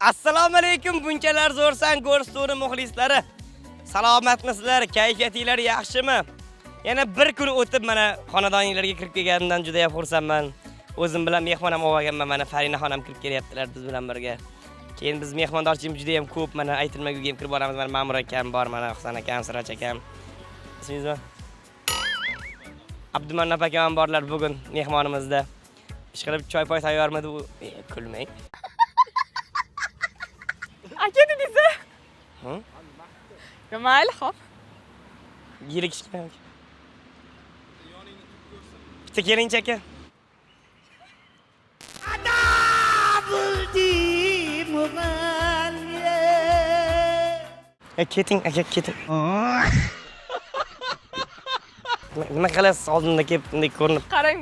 Assalomu alaykum bunchalar zo'rsan ko'rsatuvi muxlislari. Salomatmisizlar? Kayfiyatinglar yaxshimi? Yana bir kun o'tib mana xonadoninglarga kirib kelganimdan juda ham xursandman. O'zim bilan mehmon ham olganman, mana Farina xonim kirib kelyaptilar biz bilan birga. Keyin biz mehmondorchiligimiz juda ham ko'p, mana aytilmaguga ham kirib boramiz. Mana Ma'mur akam bor, mana Husan akam, Siroj akam. Ismingiz nima? Abdumannaf akam ham borlar bugun mehmonimizda. Ishqilib choy poy tayyormidi u? Kulmang. Aka dedingiz? Hı? Yo, mayli, xo'p. Yili kichkina aka. Bitta kelingchi aka. Keting aka, keting. Nima qilasiz oldinda kelib bunday ko'rinib? Qarang,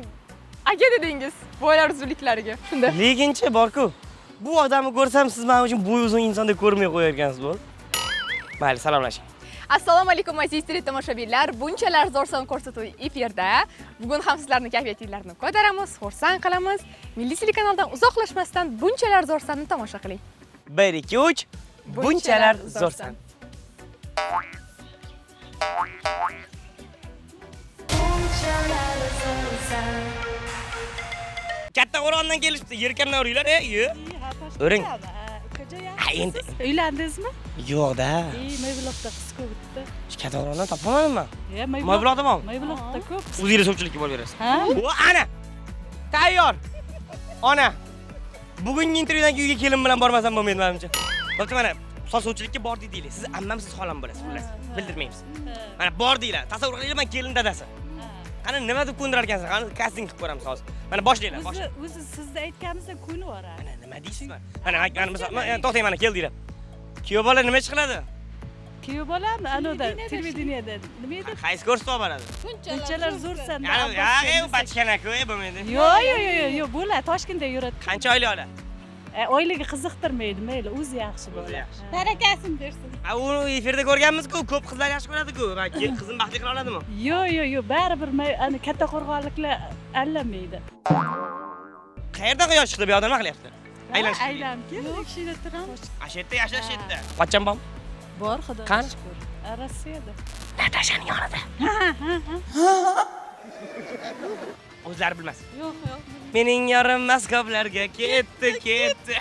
aka dedingiz bo'ylar uzunliklariga. Shunda. Lekinchi bor-ku. Bu odamni ko'rsam siz men uchun bo'y uzun insondek ko'rmay qo'yarkansiz, bo'l. Mayli, salomlashing. Assalomu alaykum aziz teletomoshabinlar. Bunchalar zo'rsan ko'rsatuvi efirda. Bugun ham sizlarning kayfiyatingizni ko'taramiz, xursand qilamiz. Milliy telekanaldan uzoqlashmasdan bunchalar zo'rsanni tomosha qiling. 1 2 3 Bunchalar zo'rsan. Katta o'rondan kelishibdi, yerkamdan uringlar, ey, yo. Uring. Ha, endi Uylandingizmi? yo'q-da. Maybuloqda qiz ko'p bitta. Shu katta o'rondan topolmadim man. E, Maybuloqda bormi? Maybuloqda ko'p. O'zingiz sovchilikka borib berasiz. Ha? O, ana. Tayyor. Ona. Bugungi intervyudan keyin uyga kelin bilan bormasam bo'lmaydi menimcha. Bo'pti, mana misol sovchilikka bordik deylik. Siz ammam, siz xolam bo'lasiz, xullas. Bildirmaymiz. Mana bordinglar. Tasavvur qilinglar, men kelin dadasi. Qani nima deb ko'ndirar ekansiz? Qani kasting qilib ko'ramiz hozir. Mana boshlaylar, O'zi boshlang. o'zi sizni aytganingizda ko'nib yuboradi. Mana nima deysiz? Mana mana misol, mana to'xtang, mana keldinglar. Kuyov bola nima ish qiladi? Kuyov bolami? Anoda televideniyada nima edi? Qaysi ko'rsatuv boradi? Bunchalar zo'rsan. Ya'ni, ya, u bachkana-ku, bo'lmaydi. Yo'q, yo'q, yo'q, yo'q, bo'ladi. Toshkentda yuradi. Qancha oylik oladi? Oyligi qiziqtirmaydi, mayli, o'zi yaxshi O'zi bo'ladi. yaxshi. Barakasini bersin. Ha, uni efirda ko'rganmiz-ku, ko'p qizlar yaxshi ko'radi-ku. Va keyin qizim baxtli qila oladimi? Yo'q, yo'q, yo'q, baribir ana katta qo'rg'onliklar allanmaydi. Qayerdan quyosh chiqdi bu yoqda, nima qilyapti? Aylanish. Aylanib keldik. Yo'q, shu yerda turamiz. Shu yerda yashash shu yerda. Pochcham bormi? Bor, xudoga Qani? shukur. Rossiyada. Natashaning yonida. O'zlari bilmas. Yo'q, yo'q. Mening yorim Moskvalarga ketdi, ketdi.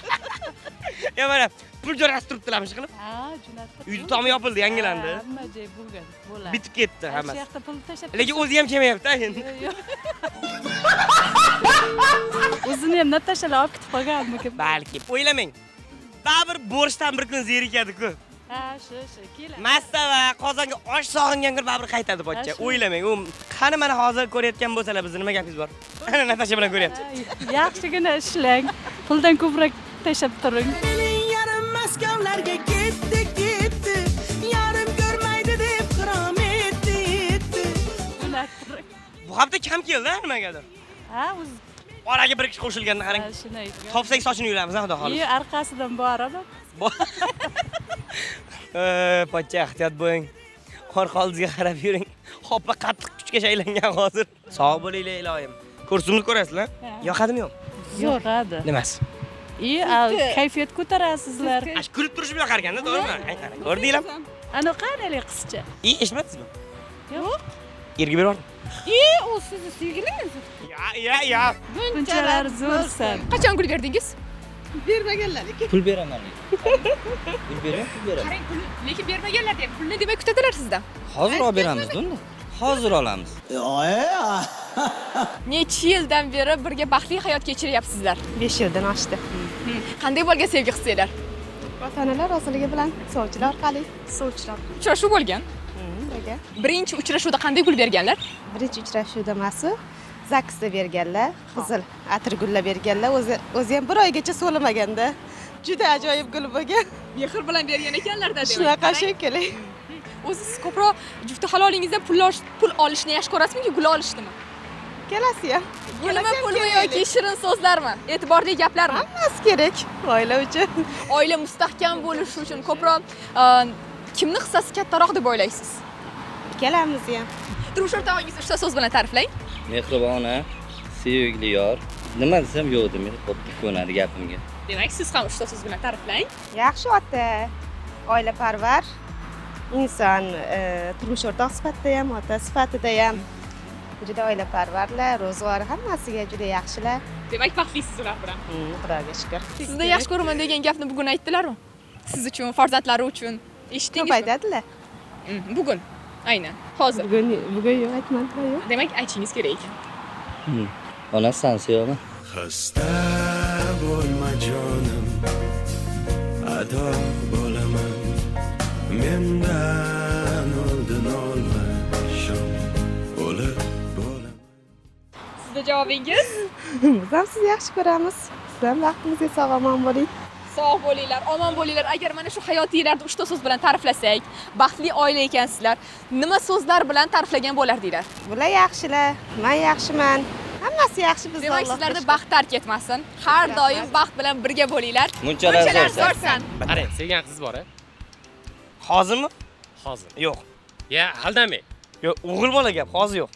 Ya mana pul jo'natib turibdilarmi qilib? Ha, jo'natib. Uyni tomi yopildi, yangilandi. Hamma joy bo'lgan, bo'ladi. Bitib ketdi Shu hammasi. yoqda pul tashlab. Lekin o'zi ham kelmayapti endi. Yo'q, yo'q. O'zini ham Natashalar olib ketib qolganmikin? Balki o'ylamang. Baribir borishdan bir kun zerikadi-ku. Ha, shu, shu, keladi. Mastava qozonga osh sog'ingan kun baribir qaytadi pochcha. Ha, shu. O'ylamang. U qani mana hozir ko'rayotgan bo'lsalar bizni nima gapingiz bor? Ana Natasha bilan ko'ryapti. Ha, yaxshigina ishlang. Puldan ko'proq tashlab turing. Mening yarim Moskvalarga ketdi, ketdi. Yarim ko'rmaydi deb xirom etdi, etdi. Jo'natib turing. Bu hafta kam keldi nimagadir. Ha, o'zi Oraga bir kishi qo'shilganda qarang. ha, shuni aytgan. Topsak sochini yulamiz, xudo xohlasa. Iyo, orqasidan boraman. Pochcha ehtiyot bo'ling. Orqa oldingizga qarab yuring. Hoppa qattiq kuchga shaylangan hozir. Sog' bo'linglar iloyim. Ko'rsatuvni ko'rasizlar? Ha. Yoqadimi yo'q? Yo'qadi. Nimasi? I, kayfiyat ko'tarasizlar. Ash kulib turishim yoqar ekanda, to'g'rimi? Ay, qarang, ko'rdinglarmi? Ana qani qizcha? I, eshitmadingizmi? Yo'q. Erga berib yubordim. U sizni sevgilingiz? Ya, ya, ya. Bunchalar zo'rsan. Qachon gul berdingiz? Bermaganlar lekin. Pul beraman lekin. Pul beraman, pul beraman. Qarang, pul lekin bermaganlar deyapti. Pulni demak kutadilar sizdan. Hozir olib beramiz unda. Hozir olamiz. Necha yildan beri birga baxtli hayot kechiryapsizlar? 5 yildan oshdi. Qanday bo'lgan sevgi hissiylar? Ota-onalar roziligi bilan sovchilar orqali. Sovchilar. Uchrashuv bo'lgan. Birga. Birinchi uchrashuvda qanday gul berganlar? Birinchi uchrashuvda emasu zaksda berganlar, qizil atirgullar berganlar. O'zi ham bir oygacha so'limaganda. Juda ajoyib gul bo'lgan. Mehr bilan bergan ekanlar-da demak. Shunaqa shekilli. O'zi siz ko'proq jufti halolingizdan pul olishni yaxshi ko'rasizmi, gul olishnimi? Kelasi ham. Gulmi, pulmi kerak. yoki shirin so'zlarmi? E'tiborli gaplarmi? Hammasi kerak oila uchun. Oila mustahkam bo'lishi uchun ko'proq kimni hissasi kattaroq deb o'ylaysiz? Ikkalamiz ham. Turmush o'rtog'ingizni uchta so'z bilan ta'riflang. Mehribona, sevgili yor. Nima desam yo'q demaydi, xo'p ko'nadi gapimga. Demak, siz ham uchta so'z bilan ta'riflang. Yaxshi ota, oilaparvar inson, turmush o'rtoq sifatida ham, ota sifatida ham juda oilaparvarlar, ro'zg'ori hammasiga juda yaxshilar. Demak, baxtlisiz ular bilan. Xudoga shukur. Sizni yaxshi ko'raman degan gapni bugun aytdilarmi? Siz uchun, farzandlari uchun eshitdingizmi? Ko'p aytadilar. Bugun. Aynan. Hozir. Bugun yo'q, aytmadilar, yo'q. Demak, aytishingiz kerak ekan. Onasi sani sevaman. Xasta bo'lma jonim, ado bo'laman. Mendan oldin olma shom o'lib bo'laman. Sizni javobingiz? Biz ham sizni yaxshi ko'ramiz. Siz ham baxtingizga sog' omon bo'ling. Sog' bo'linglar, omon bo'linglar. Agar mana shu hayotinglarni uchta so'z bilan ta'riflasak, baxtli oila ekansizlar, nima so'zlar bilan ta'riflagan bo'lardinglar? Bular yaxshilar, men yaxshiman. Hammasi yaxshi bizda. Demak, Allohga sizlarni shukur. baxt tark etmasin. Har doim baxt bilan birga bo'linglar. Munchalar Munchalar zo'rsan. zo'rsan. Qarang, sevgan qiz bor a? Hozirmi? Hozir. Yo'q. Ya, aldamang. Yo'q, o'g'il bola gap, hozir yo'q.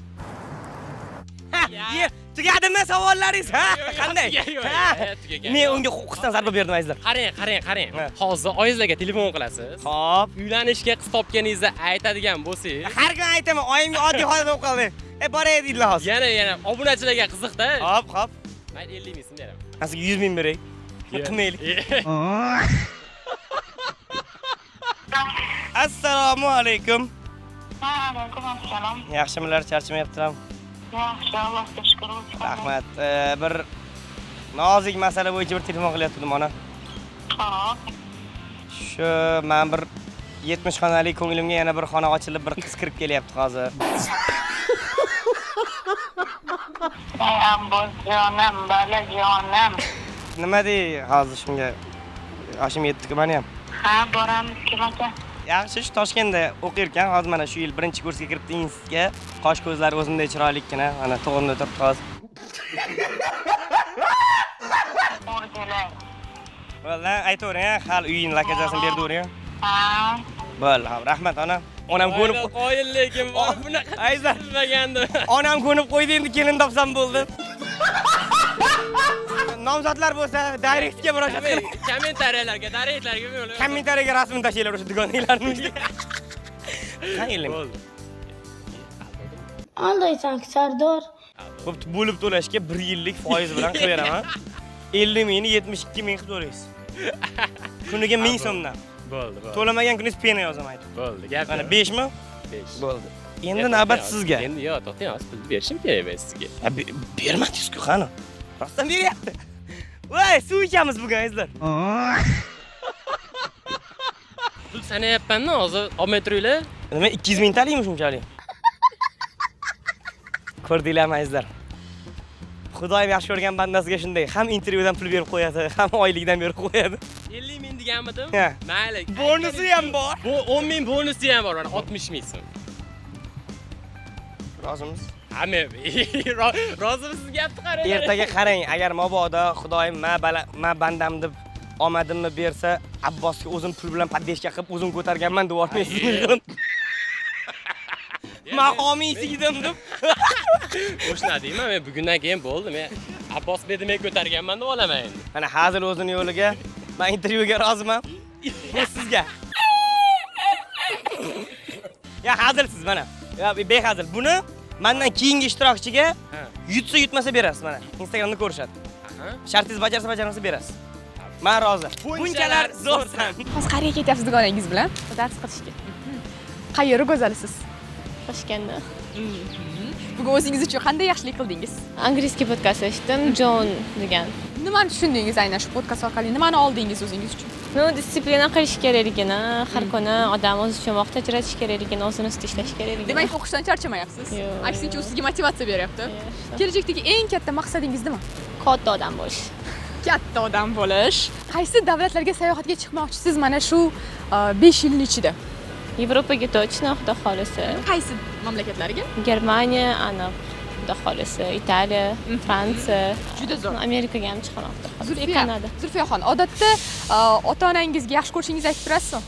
Ha, ye, tugadimi savollaringiz? Ha, qanday? Yo'q, Ha? tugagan. Men unga qo'qqisdan zarba berdim, azizlar. Qarang, qarang, qarang. Ha. Hozir oyingizlarga telefon qilasiz. Xo'p. Uylanishga qiz topganingizni aytadigan bo'lsangiz, Har kun aytaman, oyimga oddiy holat bo'lib qoldi. Boray deydilar hozir. yana obunachilarga qiziqda. Hop, hop. Mayli 50 ming so'm beraman. Men sizga 100 ming beray. Qilmaylik. Assalomu alaykum. Alaykum assalom. Yaxshimilar, charchamayaptilarmi? Yaxshi, Allohga shukur. Rahmat. Bir nozik masala bo'yicha bir telefon qilyaptim ona. Xo'p. Shu men bir 70 xonali ko'nglimga yana bir xona ochilib, bir qiz kirib kelyapti hozir. Ey Abbos jonim, bala jonim. Nima dey hozir shunga? Yoshim yetdi-ku meni ham. Ha, boramiz kim aka? Yaxshi, shu Toshkentda o'qir ekan, hozir mana shu yil birinchi kursga kiribdi institutga. Qosh ko'zlari o'zimday chiroylikkina, mana to'g'rimda turibdi hozir. To'g'ri kelay. Bo'ldi, aytavering, hali uying lakajasini berdavering. Ha, Bo'ldi, ha, rahmat ona. Onam ko'nib qoyil lekin bor bunaqa Azizlar, bilmagandim. onam ko'nib qo'ydi, endi kelin topsam bo'ldi. Nomzodlar bo'lsa, direktga murojaat qiling. Kommentariyalarga, direktlarga yo'llang. Kommentariyaga rasmini tashlanglar o'sha dugonanglarni. Qani ellik? Bo'ldi. Aldaysan Sardor. Bo'pti, bo'lib to'lashga 1 yillik foiz bilan qilib beraman. 50 mingni 72 ming qilib to'laysiz. Kuniga 1000 so'mdan. Bo'ldi, bo'ldi. To'lamagan kuningiz pena yozaman aytib. Bo'ldi, gap. Mana yo'q. 5 mi? 5. Bo'ldi. Endi navbat sizga. Endi yo'q, to'xtang, hozir pulni berishim kerak men sizga. Ha, bermadingiz-ku, qani? Rostdan beryapti. Voy, suv ichamiz bugun azizlar. Pul sanayapman-da, hozir olmay turinglar. Nima 200 mingtalikmi shunchalik? Ko'rdinglarmi azizlar? Xudoyim yaxshi ko'rgan bandasiga shunday, ham intervyudan pul berib qo'yadi, ham oylikdan berib qo'yadi. 50 ming deganmidim? Ha. Mayli. Bonusi ham bor. Bu 10 ming bonusi ham bor, mana 60 ming so'm. Rozimiz? Ha, men rozimisiz gapni qarang. Ertaga qarang, agar mabodo Xudoyim ma bala ma bandam deb omadimni bersa, Abbosga o'zim pul bilan поддержка qilib o'zim ko'targanman deb yubormaysiz. Ma homiy sigdim deb. Qo'shna deyman, men bugundan keyin bo'ldi, men Abbos berdi men ko'targanman deb olaman endi. Mana hazil o'zini yo'liga. Men intervyuga roziman. Bu sizga. Ya hazilsiz mana. Ya behazil. Buni mendan keyingi ishtirokchiga yutsa yutmasa berasiz mana. Instagramda ko'rishadi. Shartingiz bajarsa bajarmasa berasiz. Men rozi. Bunchalar zo'rsan. Hozir qayerga ketyapsiz dugonangiz bilan? Dars qilishga. Qayerga go'zalsiz? Toshkentda. Bugun o'zingiz uchun qanday yaxshilik qildingiz? Английский podkast eshitdim, John degan. Nimani tushundingiz aynan shu podkast orqali? Nimani oldingiz o'zingiz uchun? Ну, дисциплина qilish kerakligini, har kuni odam o'zi uchun vaqt ajratish kerakligini, o'zini ustida ishlash kerakligini. Demak, o'qishdan charchamayapsiz. Yo'q. Aksincha, u sizga motivatsiya beryapti. Yo'q. Kelajakdagi eng katta maqsadingiz nima? Katta odam bo'lish. Katta odam bo'lish. Qaysi davlatlarga sayohatga chiqmoqchisiz mana shu 5 yilning ichida? Yevropaga точно, xudo xohlasa. Qaysi mamlakatlarga? Germaniya aniq, xudo xohlasa, Italiya, Fransiya. Juda zo'r. Amerikaga ham chiqaman, xudo xohlasa. Zulfiya, Kanada. Zulfiyaxon, odatda ota-onangizga yaxshi ko'rishingizni aytib turasizmi?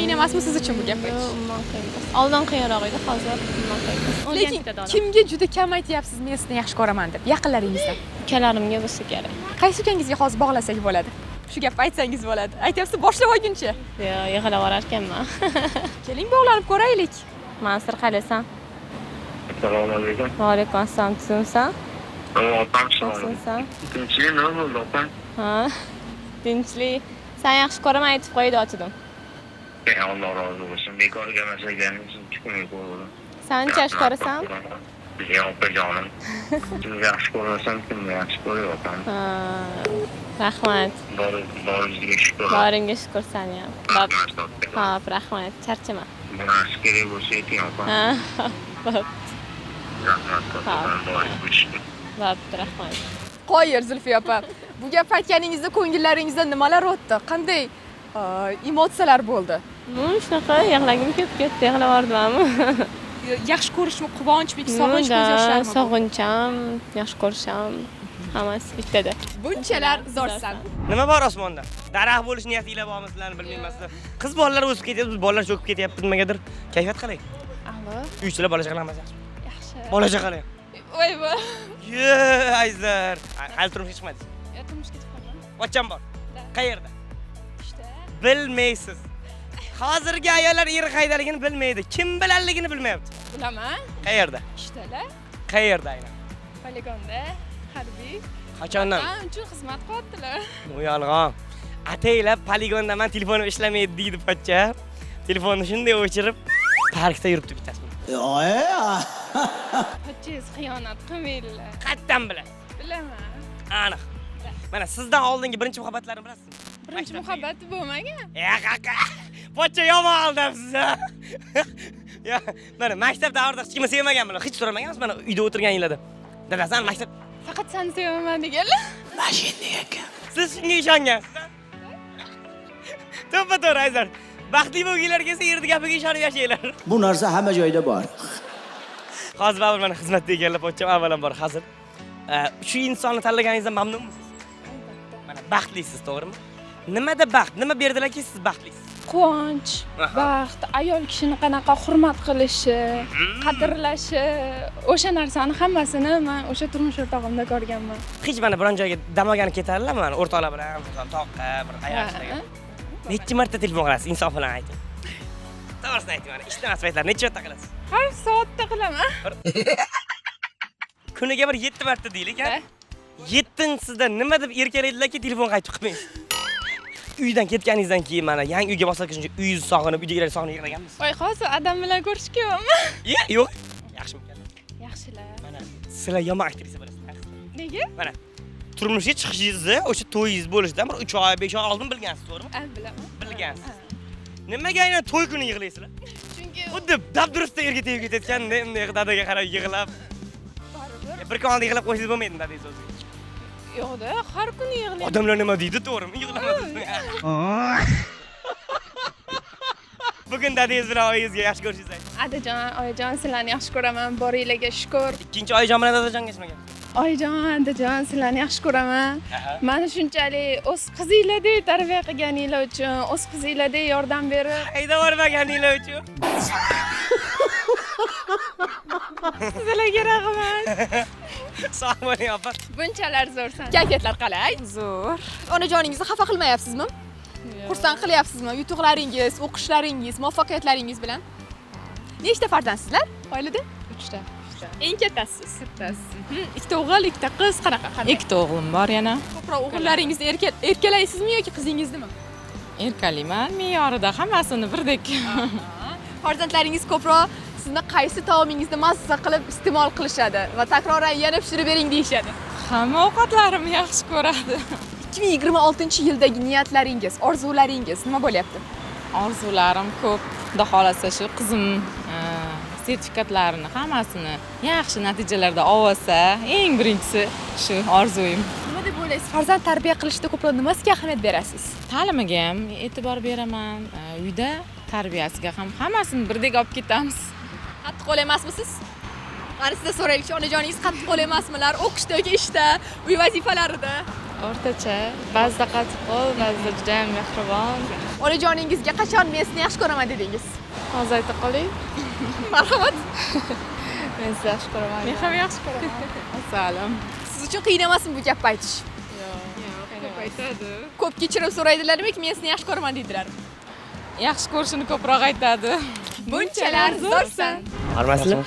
Qiyin emasmi siz uchun bu gapni Yo'q, aytish? umuman qiyin emas. Oldin qiyinroq edi, hozir umuman qiyin emas. Lekin O'rganib ketadi odam. kimga juda kam aytyapsiz men sizni yaxshi ko'raman deb yaqinlaringizdan? Ukalarimga bo'lsa kerak. Qaysi ukangizga hozir bog'lasak bo'ladi? Shu gapni aytsangiz bo'ladi. Aytyapsiz boshlab olguncha. Yo'q, yig'lab yuborarkanman. Keling bog'lanib ko'raylik. Mansur, qalaysan? Assalomu alaykum. Va alaykum assalom, tuzukmisan? Opam. Yaxshimisan? Tinchlik nima bo'ldi opam? Ha. Tinchlik. Sen yaxshi ko'raman aytib qo'y dedim. Alloh rozi bo'lsin. Bekorga emas ekaningiz ikki kun ko'rdim. Sen yaxshi ko'rasan? Yo'q, opajonim. Sizni yaxshi ko'rmasam kimni yaxshi ko'ray opam? Ha. Rahmat. Boringizga shukur. Boringga shukur seni ham. Xo'p, rahmat. Charchama. Bu narsa kerak bo'lsa ayting opam. Ha. Bo'pti. Rahmat kattakon, boringizga shukur. Bo'pti, rahmat. Qoyil Zulfiya opa. Bu gap aytganingizda ko'ngillaringizda nimalar o'tdi? Qanday emotsiyalar bo'ldi? Shunaqa yig'lagim kelib ketdi, yig'lab yubordim. Yaxshi ko'rishmi, quvonchmi, sog'inch ko'z yoshlarimi? Sog'incham, yaxshi ko'risham, hammasi bittada. Bunchalar zo'rsan. Nima bor osmonda? Daraxt bo'lish niyatinglar bormi sizlarni bilmayman sizlar. Qiz bolalar o'sib ketyapti, biz bolalar cho'kib ketyapti nimagadir. Kayfiyat qalay? A'lo. Uychilar bola chaqalar hammasi yaxshi. Yaxshi. Bola chaqalar. Voy voy. Ye, azizlar. Hali turmushga chiqmadingiz? Yo'q, turmushga chiqmadim. Ocham bor. Qayerda? Ishda. Bilmaysiz. Hozirgi ayollar eri qaydaligini bilmaydi. Kim bilanligini bilmayapti. Bilaman. Qayerda? Ishdalar. Qayerda aynan? Poligonda, harbiy. Qachondan? Vatan uchun xizmat qilyaptilar. Bu yolg'on. Ataylab poligonda man telefonim ishlamaydi deydi pochcha. Telefonni shunday o'chirib parkda yuribdi bittasi. Pochchangiz xiyonat qilmaydilar. Qayerdan bilasiz? Bilaman. Aniq. Mana sizdan oldingi birinchi muhabbatlarni bilasizmi? Birinchi muhabbati bo'lmagan. Qaqa. Pochcha yomon aldabsiz ha. Ya, mana maktab davrida hech kimni sevmaganman, hech so'ramaganmiz mana uyda o'tirganinglarda. Dadasi ham maktab Faqat seni sevaman deganlar. Siz shunga ishongansiz. To'ppa-to'g'ri azizlar. Baxtli bo'lginglar kelsa erni gapiga ishonib yashanglar. Bu narsa hamma joyda bor. Hozir baribir mana xizmatda ekanlar pochcham avvalambor hazil. Shu insonni tanlaganingizdan mamnunmisiz? Mana baxtlisiz, to'g'rimi? Nimada baxt? Nima berdilarki siz baxtlisiz? Quvonch, baxt, ayol kishini qanaqa hurmat qilishi, qadrlashi, o'sha narsani hammasini men o'sha turmush o'rtog'imda ko'rganman. Hech mana biron joyga dam olgani ketadilarmi? Mana o'rtoqlar bilan, masalan, toqqa, bir ayarchilarga. Necha marta telefon qilasiz? Insof bilan ayting. To'g'risini ayting mana, ishlamas paytlar necha marta qilasiz? Har soatda qilaman. Kuniga bir 7 marta deylik, ha? 7-sida nima deb erkalaydilarki telefon qaytib qilmaysiz? Uydan ketganingizdan keyin mana yangi uyga bosib kirishuncha uyingizni sog'inib, uydagilarni sog'inib yig'laganmisiz? Voy, hozir adam bilan ko'rishib kelyapman. Ye, yo'q. Yaxshimikan? Yaxshilar. Mana sizlar yomon aktrisa bo'lasizlar. Nega? Mana turmushga chiqishingizni, o'sha to'yingiz bo'lishidan bir 3 oy, 5 oy oldin bilgansiz, to'g'rimi? Ha, bilaman. Bilgansiz. Nimaga aynan to'y kuni yig'laysizlar? Chunki xuddi dabdurustda erga tegib ketayotganda bunday dadaga qarab yig'lab. Baribir. Bir kun oldin yig'lab qo'ysangiz bo'lmaydimi dadangiz o'ziga? Yo'q-da, har kuni yig'layman. Odamlar nima deydi, to'g'rimi? Yig'lamadingizmi? Bugun dadangiz bilan oyingizga yaxshi ko'rishingiz ayting. Adajon, oyijon, sizlarni yaxshi ko'raman, boringlarga shukur. Ikkinchi oyijon bilan dadajonga nima gap? Oyijon, adajon, sizlarni yaxshi ko'raman. Meni shunchalik o'z qizinglardek tarbiya qilganinglar uchun, o'z qizinglardek yordam berib, haydab yubormaganinglar uchun. Sizlarga rahmat. Sog' bo'ling opa. Bunchalar zo'rsan. Kayfiyatlar qalay? Zo'r. Onajoningizni xafa qilmayapsizmi? Xursand qilyapsizmi? Yutuqlaringiz, o'qishlaringiz, muvaffaqiyatlaringiz bilan. Nechta farzandsizlar oilada? 3 ta. Eng kattasiz. Kattasi. Ikkita o'g'il, ikkita qiz, qanaqa? Qanday? Ikkita o'g'lim bor yana. Ko'proq o'g'illaringizni erkalaysizmi yoki qizingiznimi? Erkalayman, me'yorida hammasini birdek. Farzandlaringiz ko'proq sizni qaysi taomingizni mazza qilib iste'mol qilishadi va takroran yana pishirib bering deyishadi? Hamma ovqatlarimni yaxshi ko'radi. 2026-yildagi niyatlaringiz, orzularingiz nima bo'lyapti? Orzularim ko'p. Xudo xolasa shu qizim sertifikatlarini hammasini yaxshi natijalarda olsa, eng birinchisi shu orzuyim. Nima deb o'ylaysiz? Farzand tarbiya qilishda ko'proq nimasiga ahamiyat berasiz? Ta'limiga ham e'tibor beraman, uyda tarbiyasiga ham hammasini birdek olib ketamiz. Qattiqqo'l emasmisiz? Mana sizdan so'raylikchi, onajoningiz qattiqqo'l emasmilar? O'qishda yoki ishda, uy vazifalarida? O'rtacha, ba'zida qattiqqo'l, ba'zida juda ham mehribon. Onajoningizga qachon men sizni yaxshi ko'raman dedingiz? Hozir ayta qoling. Marhamat. Men sizni yaxshi ko'raman. Men ham yaxshi ko'raman. Asalim. Siz uchun qiyin emasmi bu gapni aytish? Yo'q, ko'p aytadi. Ko'p kechirim so'raydilarmi, men sizni yaxshi ko'raman deydilar. Yaxshi ko'rishini ko'proq aytadi. Bunchalar zo'rsan. Hormasizlar?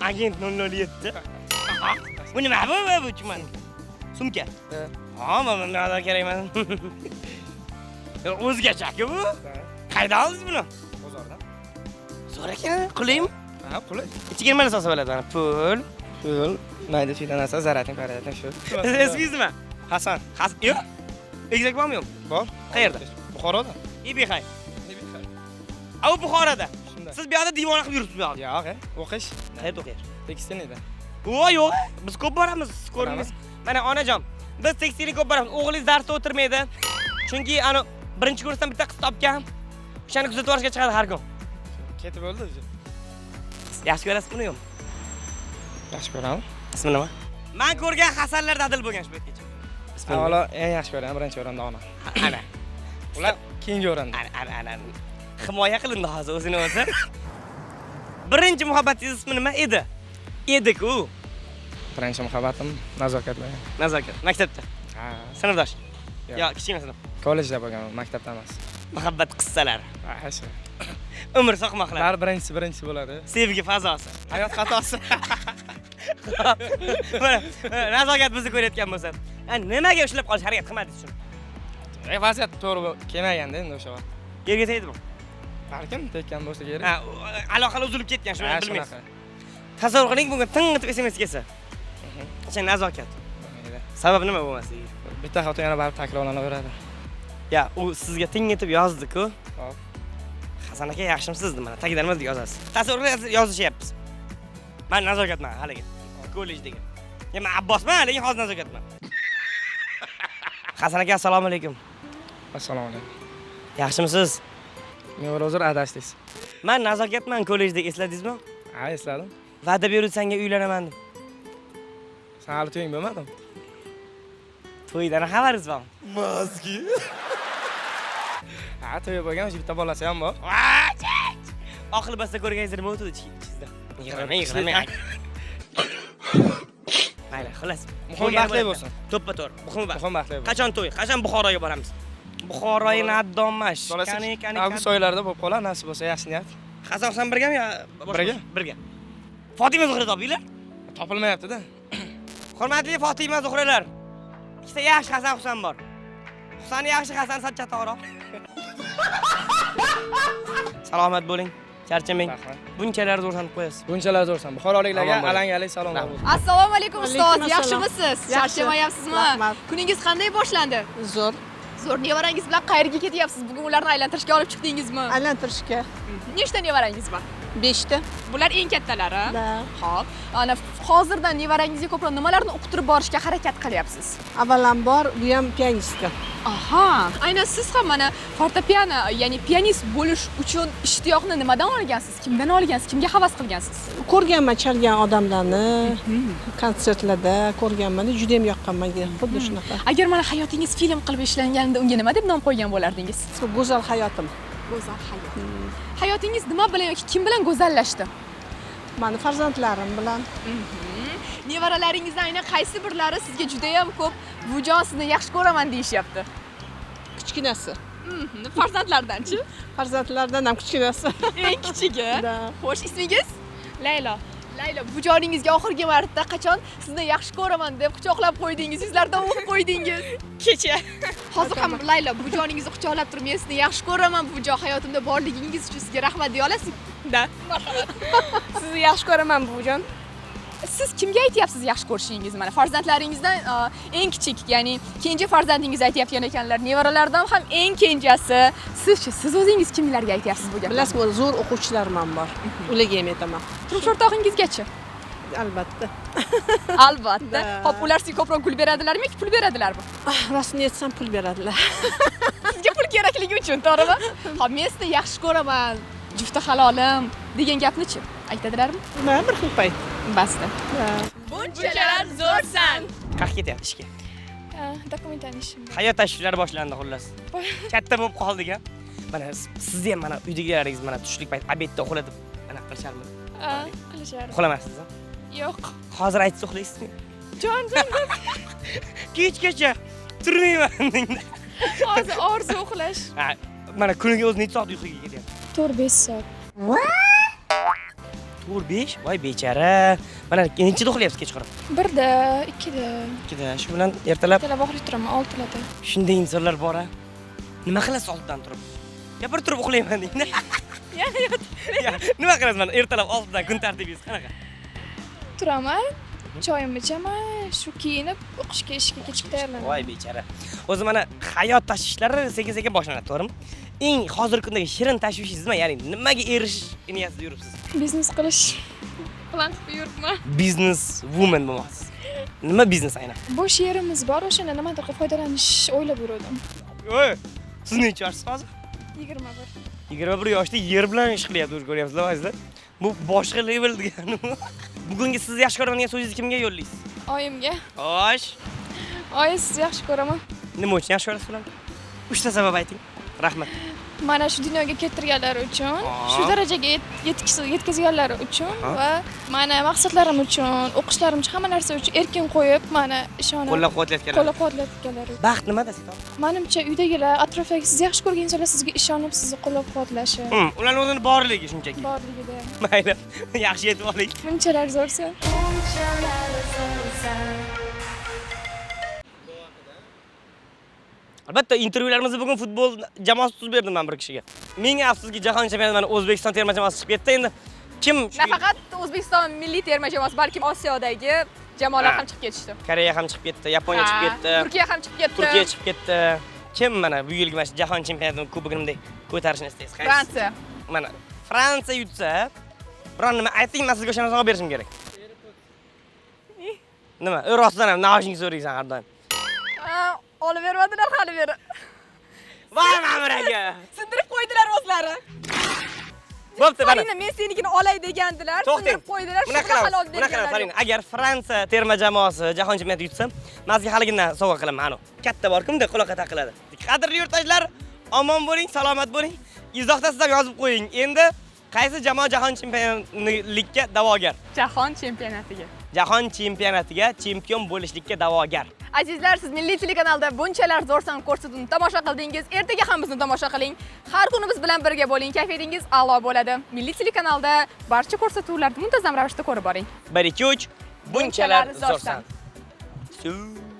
Agent 007. Bu nima bu? Bu tushunmadim. Sumka. Ha, mana nima kerak mana. O'zgacha-ku bu. Qayerdan oldingiz buni? Bozordan. Zo'r ekan, qulaymi? Ha, qulay. Ichiga nima solsa bo'ladi mana? Pul. Pul, mayda chuyda narsa, zaratning, paratning shu. Ismingiz nima? Hasan. Hasan, yo'q. Egizak bormi yo'q? Bor. Qayerda? Buxoroda. Ibixay. A, u Buxoroda. Siz bu yoqda devona qilib yuribsiz bu yoqda. Yo'q, o'qish. Qayerda o'qiyapsiz? Tekstilnida. Voy, yo'q. Biz ko'p boramiz, siz ko'rdingiz. Mana onajon, biz tekstilga ko'p boramiz. O'g'lingiz darsda o'tirmaydi. Chunki ana birinchi kursdan bitta qiz topgan. O'shani kuzatib yuborishga chiqadi har kun. Ketib bo'ldi o'zi. Yaxshi ko'rasizmi uni yo'qmi? Yaxshi ko'raman. Ismi nima? Men ko'rgan Hasanlar dadil bo'lgan shu paytgacha. Ismi nima? Avvalo eng yaxshi ko'raman birinchi o'rinda ona. Ana. Ular keyingi o'rinda. Ana, ana, ana. Himoya qilindi hozir o'zini o'zi. Birinchi muhabbatingiz ismi nima edi? Edi-ku. Birinchi muhabbatim Nazokat bo'lgan. Nazokat. Maktabda. Ha. Sinfdosh. Yo'q. Yo, kichkina sinf. Kollejda bo'lgan, maktabda emas. Muhabbat qissalari. Ha, shu. Umr soqmoqlari. Bar birinchisi bo'ladi. Sevgi fazosi. Hayot xatosi. Mana Nazokat bizni ko'rayotgan bo'lsa, nimaga ushlab qolish harakat qilmadingiz shuni? Vaziyat to'g'ri kelmaganda endi o'sha vaqt. Yerga tegdimi? Balkim tekkan bo'lsa kerak. Ha, aloqalar uzilib ketgan, shuni Ha, bilmaysiz. shunaqa. Tasavvur qiling, bunga ting etib SMS kelsa. O'sha Nazokat. Sabab nima bo'lmasligi? Bitta xato yana baribir takrorlanaveradi. Ya, u sizga ting etib yozdi-ku. Hop. Hasan aka yaxshimisiz deb mana tagidan nima deb yozasiz? Tasavvur qiling, yozishyapmiz. Men Nazokatman haligi. Kollejdagi. Ya men Abbosman, lekin hozir Nazokatman. Hasan aka, assalomu alaykum. Assalomu alaykum. Yaxshimisiz? Men hozir adashdingiz. Men Nazokatman kollejdagi, esladingizmi? Ha, esladim. Va'da berib senga uylanaman deb. Sen hali to'ying bo'lmadimi? To'ydan xabaringiz bormi? Mazki. Ha, to'yi bo'lgan, o'sha bitta bolasi ham bor. Oq libosda ko'rganingizda nima o'tdi ichingizda? Yig'lamang, yig'lamang. Mayli, xullas. Muhim baxtli bo'lsin. To'ppa-to'g'ri. Muhim baxt. Muhim baxtli bo'lsin. Qachon to'y? Qachon Buxoroga boramiz? Buxoroyni addomash. Qani, qani. Avgust oylarida bo'lib qolar, nasib bo'lsa, yaxshi niyat. Hasan Husan birgami yo Birga? Birga. Fotima Zuhra topinglar. Topilmayapti-da. Hurmatli Fotima Zuhralar. Ikkita yaxshi Hasan Husan bor. Husan yaxshi, Hasan sal chatoqroq. Salomat bo'ling. Charchamang. Bunchalar zo'rsanib qo'yasiz. Bunchalar zo'rsan. Buxoroliklarga Omon bo'ling. alangalik salom bo'lsin. Assalomu alaykum ustoz, Alaykum assalom. yaxshimisiz? Yaxshi. Charchamayapsizmi? Rahmat. Kuningiz qanday boshlandi? Zo'r. Zo'r. Nevarangiz bilan qayerga ketyapsiz? Bugun ularni aylantirishga olib chiqdingizmi? Aylantirishga. Nechta nevarangiz bor? 5 ta. Bular eng kattalari. Da. Xo'p. Ana hozirdan nevarangizga ko'proq nimalarni uqtirib borishga harakat qilyapsiz? Avvalambor bu ham pianistka. Aha. Aynan siz ham mana fortepiano, ya'ni pianist bo'lish uchun ishtiyoqni nimadan olgansiz? Kimdan olgansiz? Kimga havas qilgansiz? Ko'rganman chalgan odamlarni konsertlarda ko'rganman, juda ham yoqqan menga, xuddi shunaqa. Agar mana hayotingiz film qilib ishlanganida unga nima deb nom qo'ygan bo'lardingiz? Go'zal hayotim. Go'zal hayot. Hayotingiz nima bilan yoki kim bilan go'zallashdi? Mani farzandlarim bilan. Nevaralaringizdan aynan qaysi birlari sizga juda ham ko'p buvijon sizni yaxshi ko'raman deyishyapti? Kichkinasi. Farzandlardanchi? Farzandlardan ham kichkinasi. Eng kichigi. Da. Xo'sh, ismingiz? Laylo. Laylo, buvijoningizga oxirgi marta qachon sizni yaxshi ko'raman deb quchoqlab qo'ydingiz, yuzlaridan o'pib qo'ydingiz? Kecha. Hozir ham Laylo, buvijoningizni quchoqlab turib, men sizni yaxshi ko'raman, buvijon, hayotimda borligingiz uchun sizga rahmat deya olasizmi? Da. Marhamat. Sizni yaxshi ko'raman, buvijon. Siz kimga aytyapsiz yaxshi ko'rishingizni? Mana farzandlaringizdan eng kichik, ya'ni kenja farzandingiz aytayotgan ekanlar, nevaralardan ham eng kenjasi. Sizchi, siz o'zingiz kimlarga aytyapsiz bu gapni? Bilasizmi, zo'r o'quvchilarim ham bor. Ularga ham aytaman. Turmush o'rtog'ingizgachi? Albatta. Albatta. Da. Xo'p, ular sizga ko'proq gul beradilarmi yoki pul beradilarmi? Ah, rostini aytsam pul beradilar. Sizga pul kerakligi uchun, to'g'rimi? Xo'p, men sizni yaxshi ko'raman, jufti halolim degan gapni-chi aytadilarmi? Nima bir xil payt. Basta. Bunchalar zo'rsan. Qayerga ketyapti ishga? Dokumentlarni ishim. Hayot tashvishlari boshlandi xullas. Katta bo'lib qoldik a. Mana sizni ham mana uydagilaringiz mana tushlik payt obedda uxlatib anaqa qilisharmi? Qilishardi. Uxlamassiz a? Yo'q. Hozir aytsa uxlaysizmi? Jon jon. Kechgacha turmayman. Hozir orzu uxlash. Ha, mana kuniga o'zi necha soat uyquga ketyapti? 4-5 soat. 4-5? Voy bechara. Mana nechida uxlayapsiz kechqurun? 1da, 2da. 2da. Shu bilan ertalab Ertalab uxlay turaman 6larda. Shunday insonlar bor a. Nima qilasiz 6dan turib? Ya bir turib uxlayman deydi. Yana yotib. Nima qilasiz mana ertalab 6dan kun tartibingiz qanaqa? Turaman, choyimni ichaman, shu kiyinib o'qishga, ishga ketishga tayyorlanaman. Voy bechara. O'zi mana hayot tashvishlari sekin-sekin boshlanadi, to'g'rimi? Eng hozirgi kundagi shirin tashvishingiz nima? Ya'ni nimaga erishish niyatida yuribsiz? Biznes qilish plan qilib yuribman. Biznes woman bo'lmoqchisiz. Nima biznes aynan? Bo'sh yerimiz bor, o'shanda nimadir qilib foydalanish o'ylab yurdim. Voy, siz necha yoshsiz hozir? 21. 21 yoshda yer bilan ish qilyapti, o'zi ko'ryapsizlar, azizlar. Bu boshqa level degani. Bugungi sizni yaxshi ko'raman degan so'zingizni kimga yo'llaysiz? Oyimga. Xo'sh. Oyi, sizni yaxshi ko'raman. Nima uchun yaxshi ko'rasiz ularni? 3 ta sabab ayting. Rahmat. Mana shu dunyoga keltirganlari uchun, shu darajaga yetkazganlari uchun va mana maqsadlarim uchun, o'qishlarim uchun, hamma narsa uchun erkin qo'yib, mana ishonib qo'llab-quvvatlayotganlari. Qo'llab-quvvatlayotganlari uchun. Baxt nimada, Setor? Menimcha uydagilar, atrofdagi sizni yaxshi ko'rgan insonlar sizga ishonib, sizni qo'llab-quvvatlashi. Ularning o'zini borligi shunchaki. Borligida. Mayli, yaxshi yetib oling. Bunchalar zo'rsan. Bunchalar zo'rsan. Albatta, intervyularimizni bugun futbol jamoasi tuzib berdim men bir kishiga. Ming afsuski, jahon chempionatida mana O'zbekiston terma jamoasi chiqib ketdi. Endi kim shu Nafaqat O'zbekiston milliy terma jamoasi, balkim Osiyodagi jamoalar ham chiqib ketishdi. Koreya ham chiqib ketdi, Yaponiya chiqib ketdi. Turkiya ham chiqib ketdi. Turkiya chiqib ketdi. Kim mana bu yilgi mana shu jahon chempionatining kubogini bunday ko'tarishini istaysiz? Qaysi? Fransiya. Mana Fransiya yutsa, biron nima ayting, men sizga o'sha narsani olib berishim kerak. Nima? Rostdan ham nima so'raysan har doim? Olib bermadilar hali beri. Voy Ma'mur aka. Sindirib qo'ydilar o'zlari. Bo'pti, mana. Farina, men senikini olay degandilar, sindirib qo'ydilar. Bunaqa Shuni hali qilamiz. olib Bunaqa qilamiz, berganlar Farina. Agar Fransiya terma jamoasi jahon chempionatida yutsa, men sizga haligindan sovg'a qilaman, ana. Katta bor, kimda quloqqa taqiladi. Qadrli yurtdoshlar, omon bo'ling, salomat bo'ling. Izohda siz ham yozib qo'ying. Endi qaysi jamoa jahon chempionlikka da'vogar? Jahon chempionatiga. Jahon chempionatiga chempion bo'lishlikka da'vogar. Azizlar, siz Milliy telekanalda bunchalar zo'rsan ko'rsatuvini tomosha qildingiz. Ertaga ham bizni tomosha qiling. Har kuni biz bilan birga bo'ling. Kayfiyatingiz a'lo bo'ladi. Milliy telekanalda barcha ko'rsatuvlarni muntazam ravishda ko'rib boring. 1 2 3 bunchalar Bunchalar zo'rsan. zo'rsan.